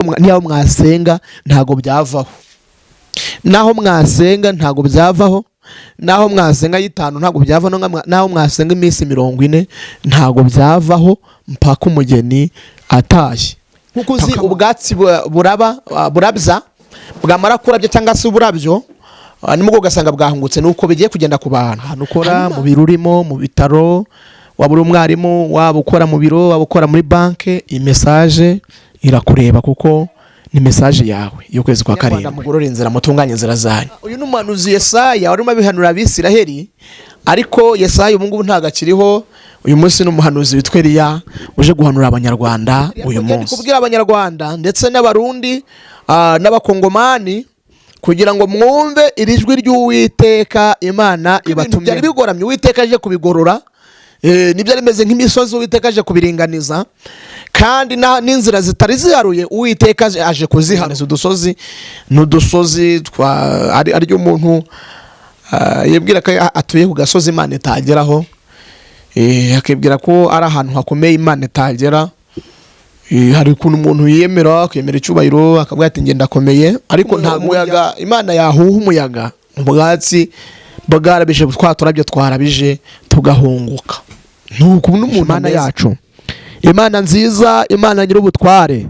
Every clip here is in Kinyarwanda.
Niyo mwasenga ntago byavaho, naho mwasenga ntago byavaho, naho mwasenga y'itanu ntabwo byavaho, naho mwasenga iminsi 40 ntago byavaho, mpaka umugeni atashye. Nkuko uzi ubwatsi buraba, burabya, bwamara kurabya cyangwa se uburabyo, nimugoroba ugasanga bwahungutse. Nuko bigiye kugenda ku bantu. Ahantu ukora, mu biro urimo, mu bitaro, waba uri umwarimu, waba ukora mu biro, waba ukora muri banki, iyi message irakureba kuko ni message yawe y'ukwezi kwa karindwi. Mugorore inzira, mutunganye inzira zanyu. Uyu ni umuhanuzi Yesaya warimo abihanura Abisiraheli, ariko Yesaya ubu ngubu ntabwo akiriho. Uyu munsi ni umuhanuzi witwa Eliya uje guhanura Abanyarwanda uyu munsi, kubwira Abanyarwanda ndetse n'Abarundi, n'Abakongomani kugira ngo mwumve iri jwi ry'Uwiteka Imana ibatumye. Byari bigoramye, Uwiteka aje kubigorora. Nibyo rimeze nk'imisozi, Uwiteka aje kubiringaniza, kandi n'inzira zitari ziharuye Uwiteka aje kuzihanuza. Udusozi ni udusozi twa ari umuntu yibwira ko atuye ku gasozi Imana itageraho, akibwira ko ari ahantu hakomeye Imana itagera. Hari ukuntu umuntu yiyemera, akemera icyubahiro, akavuga ati: "Ngenda ndakomeye," ariko nta muyaga Imana yahuha, umuyaga, ubwatsi bwarabije, twa turabyo twarabije tugahunguka. Nuko n'umuntu. Imana yacu, Imana nziza, Imana nyir'ubutware,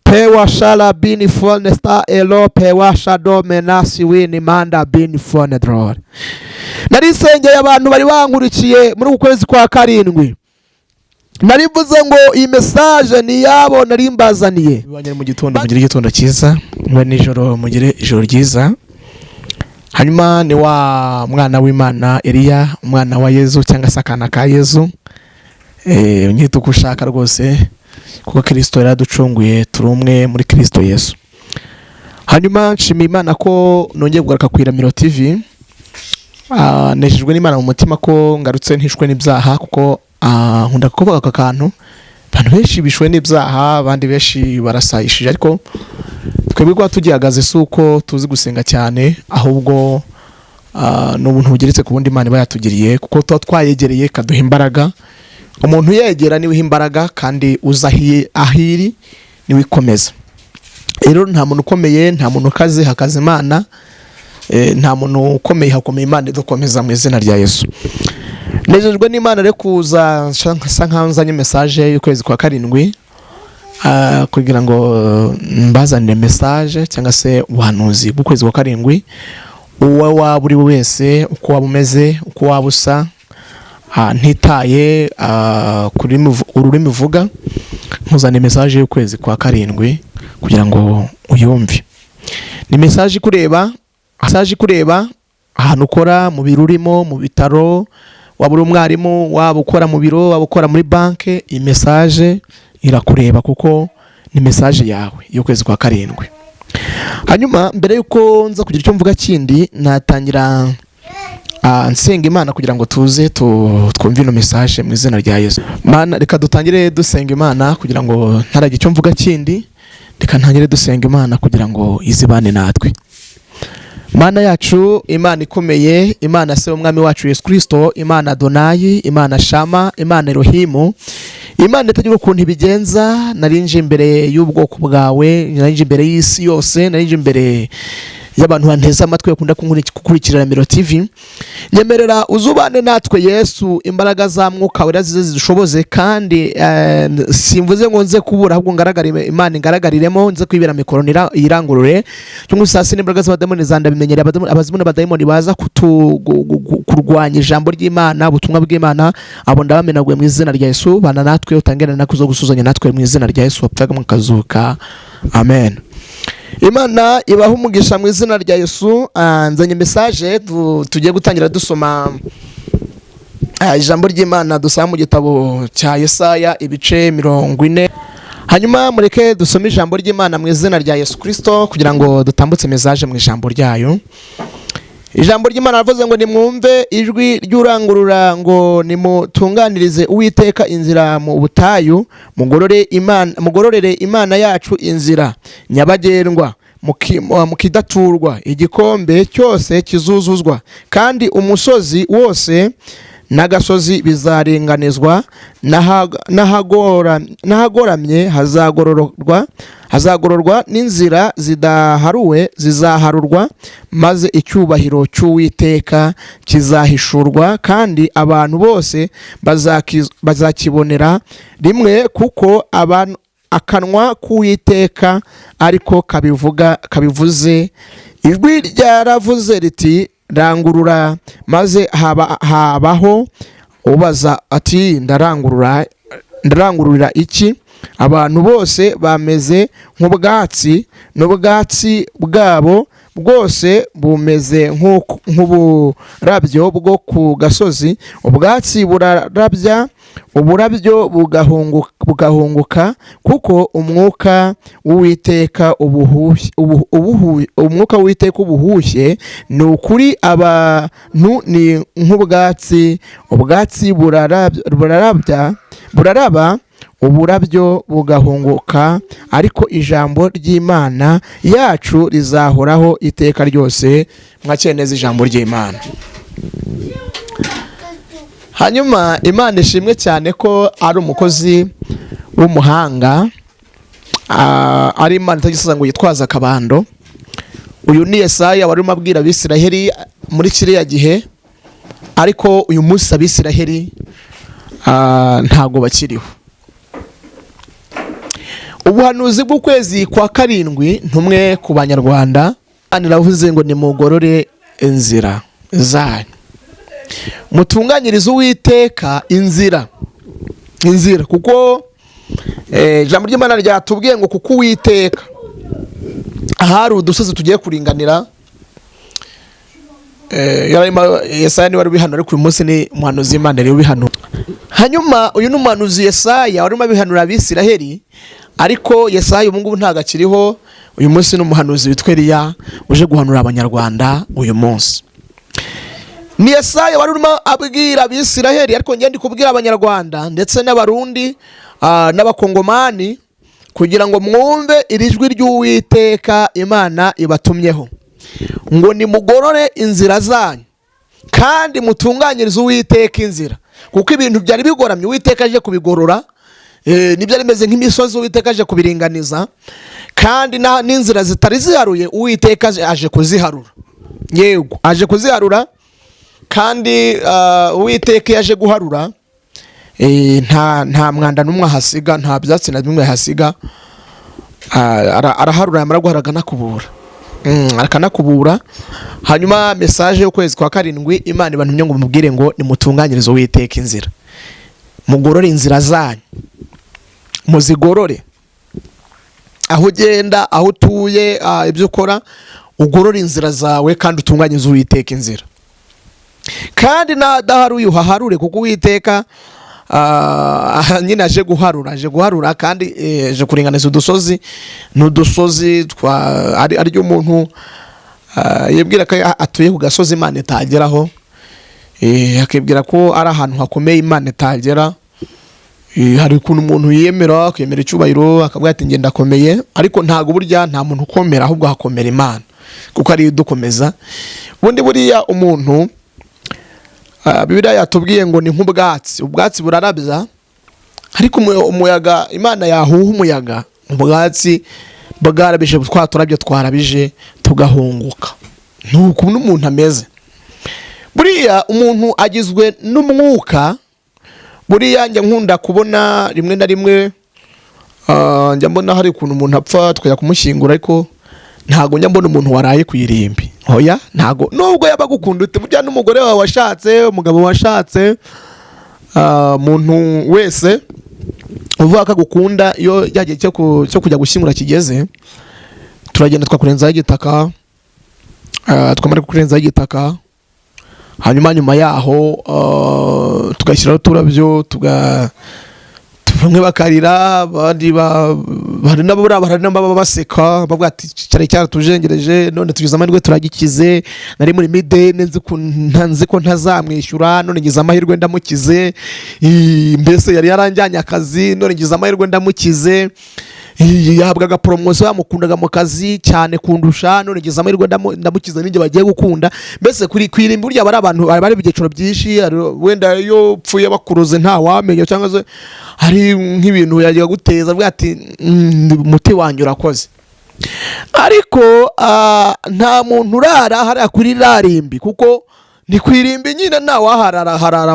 pewa shala bini fone sta elo pewa shado menasi wini manda bini fone drore. Narisengeye abantu bari bankurikiye muri uku kwezi kwa karindwi. Narivuze ngo iyi message ni iyabo nari mbazaniye. Niba mu gitondo, mugire igitondo cyiza; niba nijoro, mugire ijoro ryiza. Hanyuma ni wa mwana w'Imana Eliya, umwana wa Yezu cyangwa se akana ka Yezu. Unyita uko ushaka rwose, kuko Kirisito yaraducunguye, turi umwe muri Kirisito Yesu. Hanyuma nshimiye Imana ko nongeye kugaruka ku Iramiro TV. Nejejwe n'Imana mu mutima ko ngarutse ntishwe n'ibyaha, kuko nkunda kuvuga aka kantu: abantu benshi bishwe n'ibyaha, abandi benshi barasayishije, ariko twebwe kuba tugihagaze si uko tuzi gusenga cyane, ahubwo ni ubuntu bugeretse ku bundi Imana iba yatugiriye, kuko tuba twayegereye ikaduha imbaraga. Umuntu uyegera niwe uha imbaraga, kandi uza aho iri niwe ikomeza. Rero nta muntu ukomeye, nta muntu ukaze, hakaza Imana. Nta muntu ukomeye, hakomeye Imana idukomeza mu izina rya Yesu. Nejejwe n'Imana rero kuza nsa nkaho nzanye message y'ukwezi kwa karindwi, kugira ngo mbazanire message cyangwa se ubuhanuzi bw'ukwezi kwa karindwi. Uwo waba uri wese, uko waba umeze, uko waba usa, ntitaye ku ururimi uvuga, nkuzaniye message y'ukwezi kwa karindwi kugira ngo uyumve. Ni message ikureba, message ikureba ahantu ukora, mu biro urimo, mu bitaro, waba uri umwarimu, waba ukora mu biro, waba ukora muri banki, iyi message irakureba kuko ni message yawe y'ukwezi kwa karindwi. Hanyuma mbere y'uko nza kugira icyo mvuga kindi, natangira nsenga Imana kugira ngo tuze twumve ino message mu izina rya Yesu. Mana, reka dutangire dusenga Imana kugira ngo ntaragira icyo mvuga kindi. Reka ntangire dusenga Imana kugira ngo izibane natwe. Mana yacu, Imana ikomeye, Imana se w'Umwami wacu Yesu Kirisito, Imana Donayi, Imana Shama, Imana Erohimu, Imana itagira ukuntu ibigenza, narinje imbere y'ubwoko bwawe, narinje imbere y'isi yose, narinje imbere y'abantu banteze amatwi, bakunda gukurikira Ramiro TV. Nyemerera uzubane natwe Yesu, imbaraga za Mwuka Wera zize zidushoboze. Kandi simvuze ngo nze kubura, ahubwo ngaragare, Imana ingaragariremo, nze kwibera mikoro irangurure cyangwa saa sita n'imbaraga z'abadayimoni zandabimenyereye. Abazimu n'abadayimoni baza kurwanya ijambo ry'Imana, ubutumwa bw'Imana, abo ndabamenaguye mu izina rya Yesu. Bana natwe, utangirane natwe, zo gusuzanya natwe mu izina rya Yesu wapfaga mukazuka, amen. Imana ibaha umugisha mu izina rya Yesu. Nzanye message, tugiye gutangira dusoma ijambo ry'Imana dusanga mu gitabo cya Yesaya ibice 40. Hanyuma mureke dusome ijambo ry'Imana mu izina rya Yesu Kirisito kugira ngo dutambutse message mu ijambo ryayo. Ijambo ry'Imana ravuze ngo: "Nimwumve ijwi ry'urangurura ngo: Nimutunganirize Uwiteka inzira mu butayu, mugorore Imana, mugororere Imana yacu inzira nyabagendwa. Mukidaturwa igikombe cyose kizuzuzwa, kandi umusozi wose N'agasozi bizaringanizwa, n'ahagoramye hazagororwa, n'inzira zidaharuwe zizaharurwa, maze icyubahiro cy'Uwiteka kizahishurwa, kandi abantu bose bazakibonera rimwe, kuko abantu akanwa k'Uwiteka ariko kabivuga, kabivuze. Ijwi ryaravuze riti: "Rangurura." Maze habaho ubaza ati: "Ndarangururira iki?" Abantu bose bameze nk'ubwatsi, n'ubwatsi bwabo bwose bumeze nk'uburabyo bwo ku gasozi. Ubwatsi burarabya, uburabyo bugahunguka, kuko umwuka w'Uwiteka umwuka w'Uwiteka ubuhushye. Ni ukuri, abantu ni nk'ubwatsi. Ubwatsi burarabya, buraraba, uburabyo bugahunguka, ariko ijambo ry'Imana yacu rizahoraho iteka ryose. Mwakire neza ijambo ry'Imana. Hanyuma Imana ishimwe cyane ko ari umukozi w'umuhanga, ari Imana itagisaza ngo yitwaze akabando. Uyu ni Yesaya wari urimo abwira Abisiraheli muri kiriya gihe, ariko uyu munsi Abisiraheli ntago bakiriho. Ubuhanuzi bw'ukwezi kwa karindwi ntumwe ku Banyarwanda. Imana iravuze ngo: "Nimugorore inzira zanyu, mutunganyirize Uwiteka inzira." Kuko ijambo ry'Imana ryatubwiye ngo kuko Uwiteka ahari udusozi tugiye kuringanira. Yesaya niwe wari ubihanura, ariko uyu munsi ni umuhanuzi w'Imana rero ubihanura. Hanyuma uyu ni umuhanuzi Yesaya warimo abihanura Abisiraheli, ariko Yesaya ubu ngubu ntabwo akiriho. Uyu munsi ni umuhanuzi witwa Eliya uje guhanura Abanyarwanda. Uyu munsi ni Yesaya wari urimo abwira Abisiraheli, ariko ngende ndi kubwira Abanyarwanda ndetse n'Abarundi, n'Abakongomani, kugira ngo mwumve iri jwi ry'Uwiteka Imana ibatumyeho ngo: "Nimugorore inzira zanyu kandi mutunganyirize Uwiteka inzira," kuko ibintu byari bigoramye Uwiteka aje kubigorora. Nibyo bimeze nk'imisozi Uwiteka aje kubiringaniza, kandi n'inzira zitari ziharuye Uwiteka aje kuziharura. Yego, aje kuziharura. Kandi Uwiteka iyo aje guharura, nta mwanda n'umwe ahasiga, nta byatsi na bimwe ahasiga. Araharura, yamara guharura akanakubura. Akanakubura. Hanyuma message y'ukwezi kwa karindwi, Imana ibantumye ngo mubwire ngo: "Nimutunganyirize Uwiteka inzira, mugorore inzira zanyu, muzigorore." Aho ugenda, aho utuye, ibyo ukora, ugorore inzira zawe kandi utunganyirize Uwiteka inzira. Kandi n'ahadaharuye uhaharure, kuko Uwiteka nyine aje guharura, aje guharura, kandi aje kuringaniza udusozi n'udusozi twa ari umuntu yibwira ko atuye ku gasozi Imana itageraho, akibwira ko ari ahantu hakomeye Imana itagera. Hari ukuntu umuntu yiyemera, akemera icyubahiro, akavuga ati: "Ngenda ndakomeye." Ariko ntabwo, burya nta muntu ukomera, ahubwo hakomera Imana, kuko ariyo idukomeza. Ubundi buriya umuntu, Bibiliya yatubwiye ngo ni nk'ubwatsi. Ubwatsi burarabya, ariko umuyaga, Imana yahuha umuyaga, ubwatsi bwarabije, twa turabyo twarabije tugahunguka. Nuko n'umuntu ameze. Buriya umuntu agizwe n'umwuka. Buriya njya nkunda kubona rimwe na rimwe, njya mbona hari ukuntu umuntu apfa tukajya kumushyingura, ariko ntabwo njya mbona umuntu waraye ku irimbi. Oya, ntabwo, nubwo yaba agukunda ute. Burya n'umugore wawe washatse, umugabo washatse, umuntu wese uvuga ko agukunda, iyo cya gihe cyo kujya gushyingura kigeze, turagenda twakurenzaho igitaka. Twamara kukurenzaho igitaka, hanyuma nyuma yaho tugashyiraho uturabyo, bamwe bakarira, abandi hari n'ababa baseka, bavuga ati: "Cyari cyaratujengereje, none tugize amahirwe turagikize. Nari muri mideni, nzi ko ntazamwishyura, none ngize amahirwe ndamukize. Mbese yari yaranjyanye akazi, none ngize amahirwe ndamukize." Yahabwaga promotion, bamukundaga mu kazi cyane kundusha, none ngeze amahirwe ndamukiza, ninjye bagiye gukunda. Mbese kuri kwirimbi burya bari abantu bari ibyiciro byinshi. Wenda iyo upfuye bakuroze nta wamenya, cyangwa se hari nk'ibintu yajya guteza avuga ati: "Umuti wanjye urakoze." Ariko nta muntu urara hariya kuri rarimbi, kuko ni ku irimbi nyine, nta waharara. Harara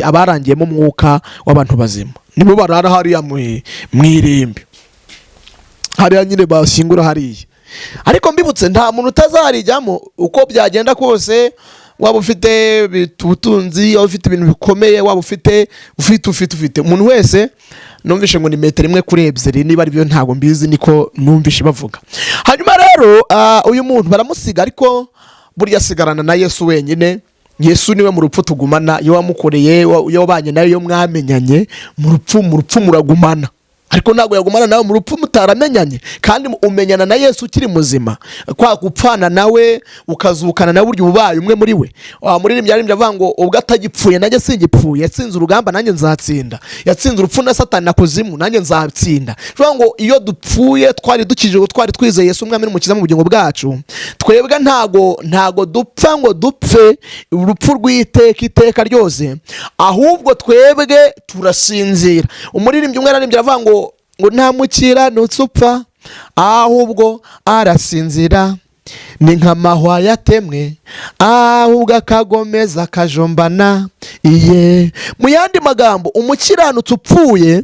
abarangiyemo umwuka w'abantu bazima, nibo barara hariya mu irimbi, hariya nyine bashyingura hariya. Ariko mbibutse, nta muntu utazarijyamo uko byagenda kose. Waba ufite ubutunzi, waba ufite ibintu bikomeye, waba ufite ufite ufite ufite, umuntu wese. Numvishe ngo ni metero 1 kuri 2, niba aribyo ntabwo mbizi, niko numvishe bavuga. Hanyuma rero uyu muntu baramusiga, ariko burya asigarana na Yesu wenyine. Yesu niwe mu rupfu tugumana. Iyo wamukoreye, iyo wabanye nawe, iyo mwamenyanye, mu rupfu muragumana. Ariko ntabwo yagumana nawe mu rupfu mutaramenyanye. Kandi umenyana na Yesu ukiri muzima, kwa gupfana nawe ukazukana nawe, burya ubaye umwe muri we. Muririmbyi yaririmbye avuga ngo ubwo atagipfuye nanjye singipfuye, yatsinze urugamba nanjye nzatsinda, yatsinze urupfu na Satani na kuzimu, nanjye nzatsinda. Bivuga ngo iyo dupfuye twari dukijijwe, twari twizeye Yesu umwami n'umukiza mu bugingo bwacu, twebwe ntago dupfa ngo dupfe urupfu rw'iteka iteka ryose, ahubwo twebwe turasinzira. Umuririmbyi umwe yararimbye aravuga ngo nta mukiranutsi upfa, ahubwo arasinzira, ni nk'amahwa yatemwe, ahubwo akagomeza akajombana iye. Mu yandi magambo, umukiranutsi upfuye,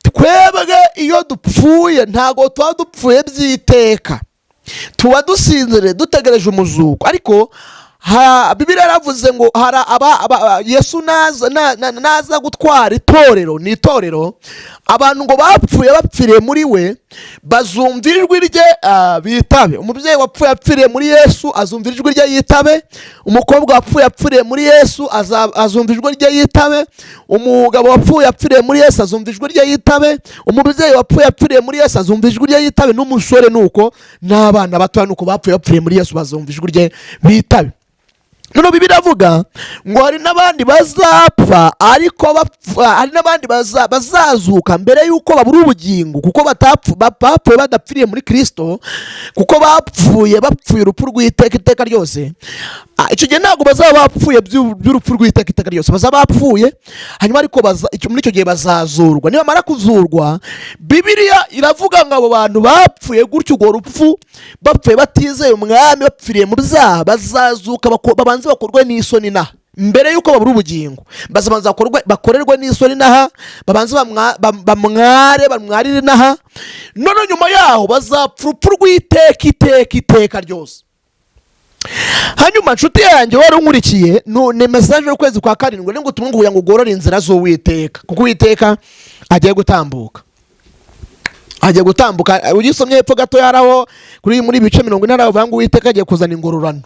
twebwe iyo dupfuye ntabwo tuba dupfuye by'iteka, tuba dusinziriye dutegereje umuzuko. Ariko Bibiliya yaravuze ngo hari Yesu naza gutwara itorero, ni itorero, abantu ngo bapfuye bapfiriye muri we bazumva ijwi rye bitabe. Umubyeyi wapfuye apfiriye muri Yesu azumva ijwi rye yitabe. Umukobwa wapfuye apfiriye muri Yesu azumva ijwi rye yitabe. Umugabo wapfuye apfiriye muri Yesu azumva ijwi rye yitabe. Umubyeyi wapfuye apfiriye muri Yesu azumva ijwi rye yitabe. N'umusore nuko, n'abana batoya nuko, bapfuye bapfiriye muri Yesu bazumva ijwi rye bitabe. Noneho Bibiliya iravuga ngo hari n'abandi bazapfa, ariko bapfa, hari n'abandi bazazuka mbere y'uko babura ubugingo, kuko bapfuye badapfiriye muri Kirisito, kuko bapfuye bapfuye urupfu rw'iteka iteka ryose. Icyo gihe ntabwo bazaba bapfuye by'urupfu rw'iteka iteka ryose, bazaba bapfuye hanyuma, ariko muri icyo gihe bazazurwa. Nibamara kuzurwa, Bibiliya iravuga ngo abo bantu bapfuye gutyo urwo rupfu, bapfuye batizeye umwami, bapfiriye mu byaha, bazazuka babanze bakorwe n'isoni naha mbere y'uko babura ubugingo. Bazabanza bakorerwe n'isoni naha, babanze bamware, bamwarire naha. None nyuma yaho bazapfa urupfu rw'iteka iteka iteka ryose. Hanyuma nshuti yanjye wari unkurikiye, ni message y'ukwezi kwa karindwi, ni ngo utumwe ngo ugorore inzira z'Uwiteka, kuko Uwiteka agiye gutambuka, agiye gutambuka. Ugisomye hepfo gato yaraho kuri muri ibice 40, bavuga ngo Uwiteka agiye kuzana ingororano.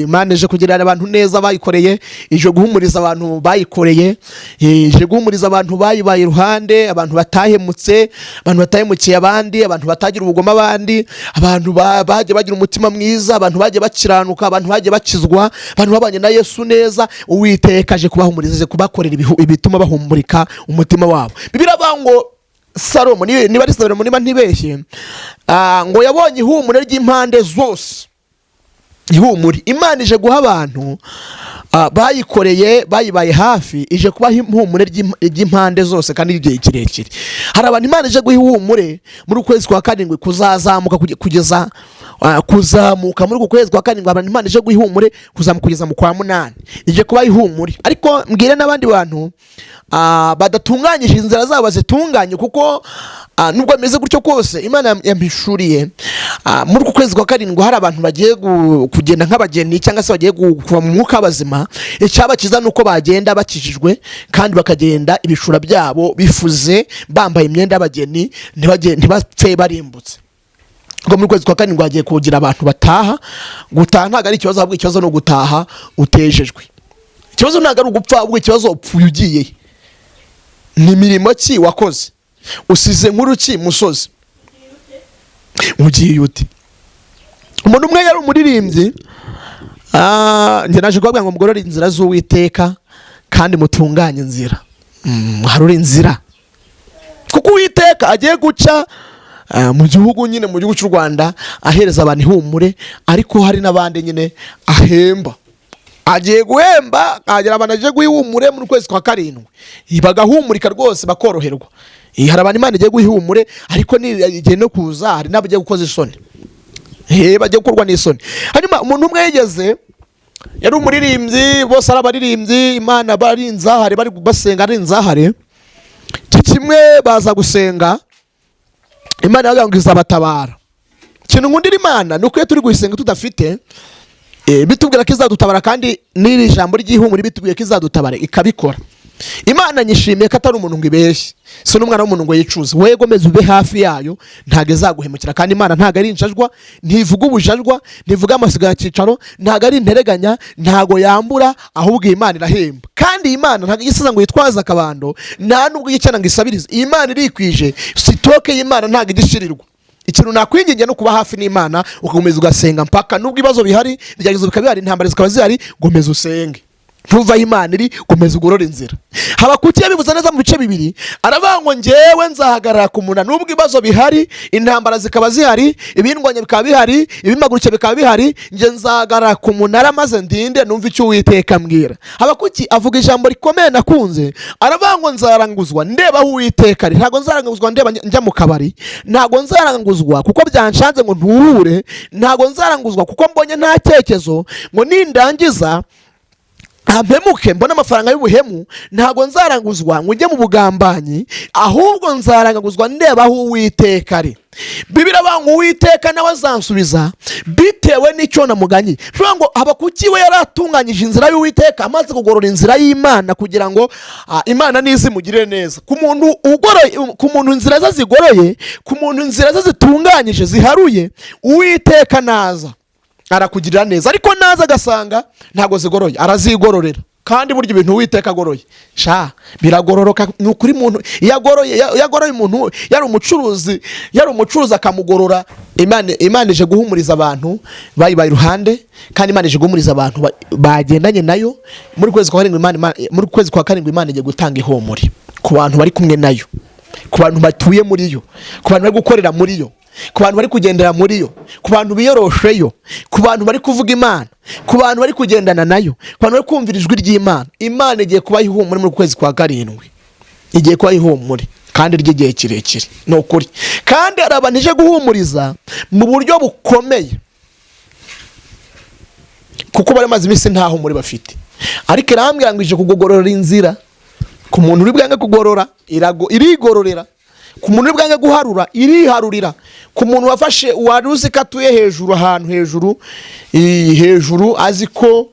Imana ije kugirira abantu neza bayikoreye, ije guhumuriza abantu bayikoreye, ije guhumuriza abantu bayibaye iruhande, abantu batahemutse, abantu batahemukiye abandi, abantu batagira ubugome abandi, abantu bagiye bagira umutima mwiza, abantu bagiye bakiranuka, abantu bagiye bakizwa, abantu babanye na Yesu neza. Uwiteka aje kubahumuriza, aje kubakorera ibituma bahumurika umutima wabo. Bibiliya iravuga ngo Salomo, niba ari Salomo, niba ntibeshye, ngo yabonye ihumure ry'impande zose. Ihumure Imana ije guha abantu bayikoreye, bayibaye hafi, ije kubaha ihumure ry'impande zose kandi ry'igihe kirekire. Hari abantu Imana ije guha ihumure muri uku kwezi kwa karindwi, kuzazamuka kugeza kuzamuka muri uku kwezi kwa karindwi. Abantu Imana ije guha ihumure kuzamuka kugeza mu kwa munani, ije kubaha ihumure. Ariko mbwire n'abandi bantu badatunganyije inzira zabo bazitunganye, kuko nubwo bimeze gutyo kose, Imana yampishuriye muri uku kwezi kwa karindwi hari abantu bagiye kugenda nk'abageni, cyangwa se bagiye kuva mu mwuka w'abazima. Icyabakiza ni uko bagenda bakijijwe, kandi bakagenda ibishura byabo bifuze, bambaye imyenda y'abageni, ntibapfe barimbutse. Ngo muri kwezi kwa karindwi hagiye kugira abantu bataha. Gutaha ntabwo ari ikibazo, ahubwo ikibazo ni ugutaha utejejwe. Ikibazo ntabwo ari ugupfa, ahubwo ikibazo upfuye ugiye he? Ni mirimo ki wakoze? Usize nkuru ki musozi? Ugiye ute? Umuntu umwe yari umuririmbyi. Njye naje kubabwira ngo mugorore inzira z'Uwiteka kandi mutunganye inzira. Harure inzira, kuko Uwiteka agiye guca. mu gihugu nyine, mu gihugu cy'u Rwanda, ahereza abantu ihumure, ariko hari n'abandi nyine ahemba, agiye guhemba, hagera abantu agiye guha ihumure muri kwezi kwa karindwi, bagahumurika rwose, bakoroherwa. Hari abantu Imana igiye guha ihumure, ariko ni igihe no kuza hari n'abagiye gukoza isoni, bagiye gukorwa n'isoni. Hanyuma umuntu umwe yigeze, yari umuririmbyi, bose ari abaririmbyi, Imana bari inzahare, bari basenga ari inzahare. Icyo kimwe baza gusenga, Imana yavuga ngo izabatabara. Ikintu nkundira Imana ni uko iyo turi gusenga tudafite, bitubwira ko izadutabara, kandi n'iri jambo ry'ihumure bitubwiye ko izadutabara, ikabikora. Imana nyishimiye ko atari umuntu ngo ibeshye, si n'umwana w'umuntu ngo yicuze. Wowe gomeza ube hafi yayo, ntabwo izaguhemukira. Kandi Imana ntabwo ari injajwa, ntivuga ubujajwa, ntivuga amasiga ya cyicaro, ntabwo ari intereganya, ntabwo yambura, ahubwo iyi Imana irahemba. Kandi iyi Imana ntabwo igisiza ngo yitwaze akabando, nta nubwo yicana ngo isabirize. Iyi Imana irikwije, stock y'Imana ntabwo igishirirwa. Ikintu nakwingingira no kuba hafi n'Imana, ugakomeza ugasenga mpaka nubwo ibibazo bihari, ibigeragezo bikaba bihari, intambara zikaba zihari, gomeza usenge, ntuva aho Imana iri, komeza ugorore inzira. Habakuki yabivuze neza mu bice 2, aravuga ngo njyewe nzahagarara ku munara nubwo ibibazo bihari, intambara zikaba zihari, ibindwanya bikaba bihari, ibimpagurukiye bikaba bihari, njye nzahagarara ku munara maze ndinde numve icyo Uwiteka ambwira. Habakuki avuga ijambo rikomeye nakunze, aravuga ngo nzaranguzwa ndeba aho Uwiteka ari. Ntabwo nzaranguzwa ndeba njya mu kabari, ntabwo nzaranguzwa kuko byanshanze ngo ntuhure, ntabwo nzaranguzwa kuko mbonye nta cyerekezo ngo nindangiza mpemuke mbone amafaranga y'ubuhemu, ntabwo nzaranguzwa ngo njye mu bugambanyi, ahubwo nzaranguzwa ndeba aho Uwiteka ari. Bibiri avuga ngo Uwiteka nawe azansubiza bitewe n'icyo namuganye. Bivuga ngo Habakuki we yari atunganyije inzira y'Uwiteka, amaze kugorora inzira y'Imana kugira ngo Imana nizimugirire neza. Ku muntu ugoroye, ku muntu inzira ze zigoroye, ku muntu inzira ze zitunganyije ziharuye, Uwiteka naza arakugirira neza. Ariko naza agasanga ntabwo zigoroye, arazigororera. Kandi burya ibintu Uwiteka agoroye sha biragororoka. Ni ukuri, muntu iyo agoroye, iyo agoroye umuntu, yari umucuruzi akamugorora. Imana ije guhumuriza abantu bayibaye iruhande, kandi Imana ije guhumuriza abantu bagendanye nayo muri kwezi kwa karindwi. Muri kwezi kwa karindwi Imana igiye gutanga ihumure ku bantu bari kumwe nayo, ku bantu batuye muri yo, ku bantu bari gukorera muri yo, ku bantu bari kugendera muri yo, ku bantu biyorosheyo, ku bantu bari kuvuga Imana, ku bantu bari kugendana nayo, ku bantu bari kumvira ijwi ry'Imana. Imana igiye kubaha ihumure muri kwezi kwa karindwi, igiye kubaha ihumure kandi ry'igihe kirekire, ni ukuri. Kandi hari abantu ije guhumuriza mu buryo bukomeye, kuko bari bamaze iminsi nta humure bafite. Ariko irambwira ngo ije kugorora inzira. Ku muntu uri bwange kugorora, irigororera. Ku muntu uri bwange guharura, iriharurira. Ku muntu wafashe, wari uzi ko atuye hejuru, ahantu hejuru, hejuru, azi ko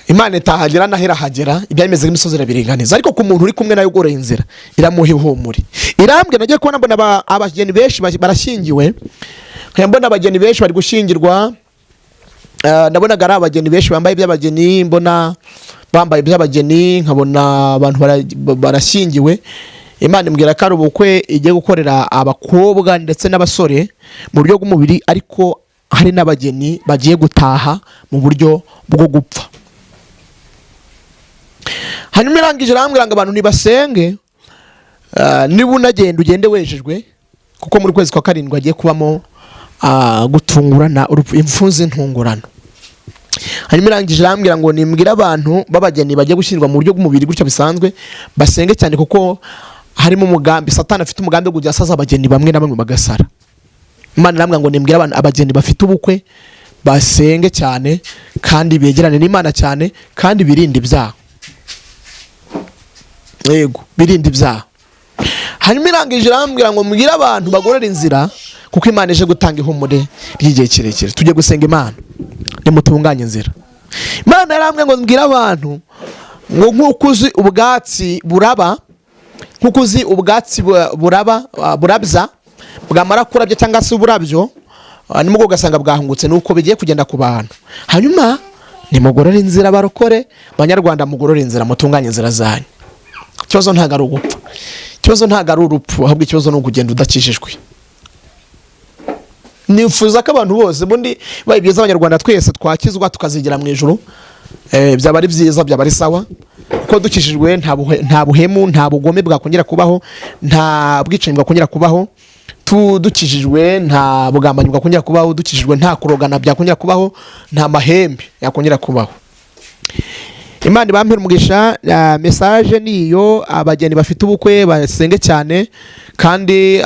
Imana itahagera, naho irahagera, ibyameze nk'imisozi irabiringaniza. Ariko ku muntu uri kumwe nayo, ugoroye inzira, iramuha ihumure. Irambwira, nagiye kubona mbona abageni benshi barashyingiwe, nkajya mbona abageni benshi bari gushyingirwa. Nabonaga ari abageni benshi bambaye iby'abageni, mbona bambaye iby'abageni, nkabona abantu barashyingiwe. Imana imbwira ko ari ubukwe igiye gukorera abakobwa ndetse n'abasore mu buryo bw'umubiri, ariko hari n'abageni bagiye gutaha mu buryo bwo gupfa. Hanyuma irangije irambwira ngo abantu nibasenge, niba unagenda ugende wejejwe, kuko muri kwezi kwa karindwi hagiye kubamo gutungurana, impfu z'intungurano. Hanyuma irangije irambwira ngo nimbwire abantu b'abageni bagiye gushyirwa mu buryo bw'umubiri gutya bisanzwe, basenge cyane, kuko harimo umugambi, Satani afite umugambi wo kujya asaza abageni bamwe na bamwe bagasara. Imana irambwira ngo nimbwire abantu, abageni bafite ubukwe, basenge cyane kandi begerane n'Imana cyane kandi birinde ibyaha. Yego, birinde ibyaha. Hanyuma irangije irambwira ngo mbwire abantu bagorora inzira, kuko Imana ije gutanga ihumure ry'igihe kirekire. Tujye gusenga Imana, nimutunganye inzira. Imana yarambwiye ngo mbwire abantu ngo nk'uko uzi ubwatsi buraba, nk'uko uzi ubwatsi buraba, burabya, bwamara kurabya cyangwa se uburabyo, nimugoroba ugasanga bwahungutse, nuko bigiye kugenda ku bantu. Hanyuma nimugorore inzira, barokore, Banyarwanda, mugorore inzira, mutunganye inzira zanyu. Ikibazo ntabwo ari ugupfa, ikibazo ntabwo ari urupfu, ahubwo ikibazo ni ukugenda udakijijwe. Nifuza ko abantu bose, ubundi bibaye byiza Abanyarwanda twese twakizwa tukazigera mu ijuru. Byaba ari byiza, byaba ari sawa, kuko dukijijwe nta buhemu, nta bugome bwakongera kubaho, nta bwicanyi bwakongera kubaho. Dukijijwe nta bugambanyi bwakongera kubaho, dukijijwe nta kurogana byakongera kubaho, nta mahembe yakongera kubaho. Imana ibampere umugisha. Message niyo: abageni bafite ubukwe basenge cyane, kandi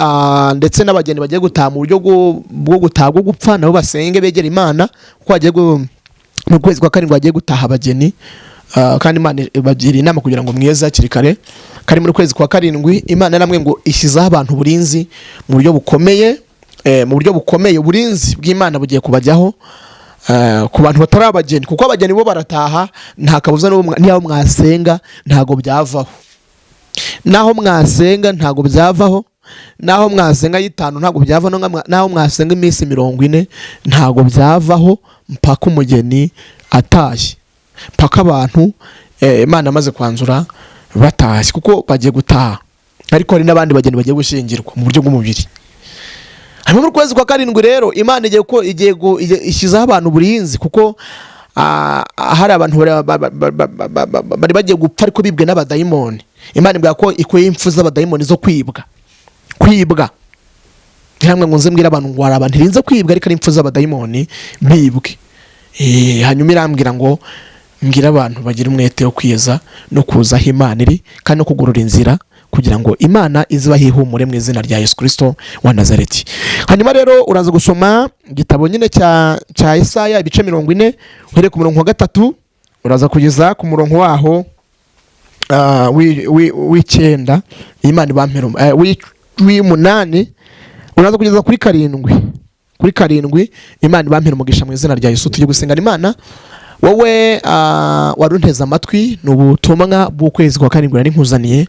ndetse n'abageni bagiye gutaha mu buryo bwo gutaha bwo gupfa, nabo basenge, begere Imana, kuko bagiye mu kwezi kwa karindwi bagiye gutaha abageni. Kandi Imana ibagira inama kugira ngo mweze hakiri kare. Kandi muri kwezi kwa karindwi Imana yaramwe ngo ishyizeho abantu uburinzi mu buryo bukomeye, mu buryo bukomeye uburinzi bw'Imana bugiye kubajyaho, ku bantu batari abageni, kuko abageni bo barataha nta kabuza. Niyo mwasenga ntago byavaho, naho mwasenga ntago byavaho, naho mwasenga y'itanu ntago byavaho, naho mwasenga iminsi 40 ntago byavaho, mpaka umugeni atashye, mpaka abantu Imana amaze kwanzura batashye, kuko bagiye gutaha. Ariko hari n'abandi bageni bagiye gushyingirwa mu buryo bw'umubiri. Hanyuma mu kwezi kwa karindwi rero Imana igiye ko igiye ishyizeho abantu uburinzi, kuko hari abantu bari bagiye gupfa ariko bibwe n'abadayimoni. Imana ibwira ko ikuye impfu z'abadayimoni zo kwibwa. Kwibwa ntihamwe ngo nze mbwire abantu ngo hari abantu irinze kwibwa, ariko ari impfu z'abadayimoni bibwe. Hanyuma irambwira ngo mbwire abantu bagira umwete wo kwiyeza no kuza aho Imana iri, kandi no kugorora inzira, kugira ngo Imana izibahe ihumure mu izina rya Yesu Kirisito wa Nazareti. Hanyuma rero uraza gusoma igitabo nyine cya Isaya, ibice 40, uhereye ku murongo wa 3 uraza kugeza ku murongo waho w'icyenda. Imana ibampere w'umunani, uraza kugeza kuri karindwi, kuri karindwi. Imana ibampere umugisha mu izina rya Yesu. Tujye gusengana Imana. Wowe wari unteze amatwi, ni ubutumwa bw'ukwezi kwa karindwi nari nkuzaniye,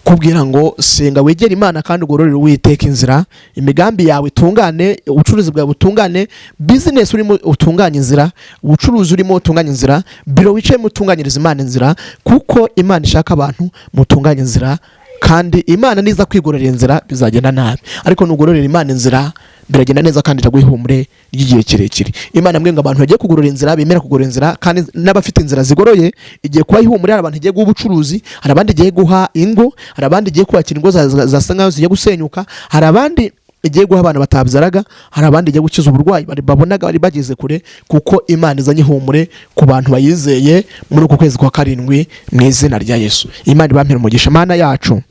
kubwira ngo senga, wegere Imana, kandi ugororere Uwiteka inzira, imigambi yawe itungane, ubucuruzi bwawe butungane, business urimo utunganye inzira, ubucuruzi urimo utunganye inzira, biro wicayemo utunganyiriza Imana inzira, kuko Imana ishaka abantu mutunganye inzira. Kandi Imana niza kwigororera inzira bizagenda nabi, ariko nugororera Imana inzira biragenda neza, kandi iraguha ihumure ry'igihe kirekire. Imana mbwiye ngo abantu bagiye kugorora inzira, bemera kugorora inzira, kandi n'abafite inzira zigoroye, igiye kubaha ihumure. Hari abantu igiye guha ubucuruzi, hari abandi igiye guha ingo, hari abandi igiye kubakira ingo zasa nkaho zigiye gusenyuka, hari abandi igiye guha abana batabyaraga, hari abandi igiye gukiza uburwayi bari babonaga bari bageze kure, kuko Imana izanye ihumure ku bantu bayizeye muri uku kwezi kwa karindwi mu izina rya Yesu. Imana ibampere umugisha. Mana yacu,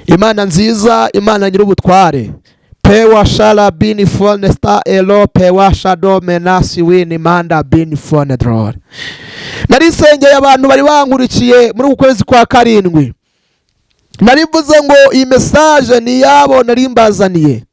Imana nziza, Imana nyir'ubutware, pewa shala bini fone sta elo pewa shado menasi wini manda bini fone drore. Narisengeye abantu bari bankurikiye muri uku kwezi kwa karindwi. Nari mvuze ngo iyi message ni iyabo nari mbazaniye.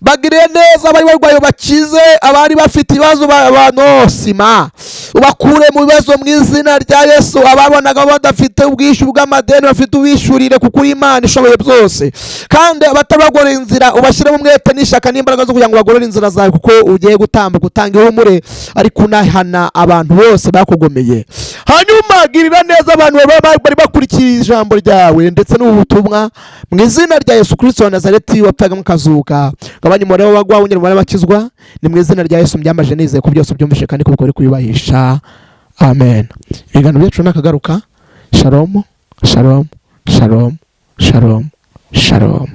Bagiriye neza, abari barwaye bakize, abari bafite ibibazo banosima ubakure mu bibazo mu izina rya Yesu. Ababonaga badafite ubwishyu bw'amadeni bafite, ubishyurire, kuko uri Imana ishoboye byose. Kandi abatabagorora inzira ubashyiremo umwete n'ishyaka n'imbaraga zo kugira ngo bagorore inzira zawe, kuko ugiye gutambuka utanga ihumure, ariko unahana abantu bose bakugomeye. Hanyuma girira neza abantu bari bakurikiye ijambo ryawe ndetse n'ubu butumwa mu izina rya Yesu Kirisito wa Nazareti, wapfaga mukazuka. Gabanya umubare w'abagwa, wongera umubare w'abakizwa. Ni mu izina rya Yesu mbyambaje nizeye ko byose ubyumvishe kandi ko bikora kuyubahisha. Amen. Ibiganiro byacu nakagaruka. Shalom, shalom, shalom, shalom, shalom.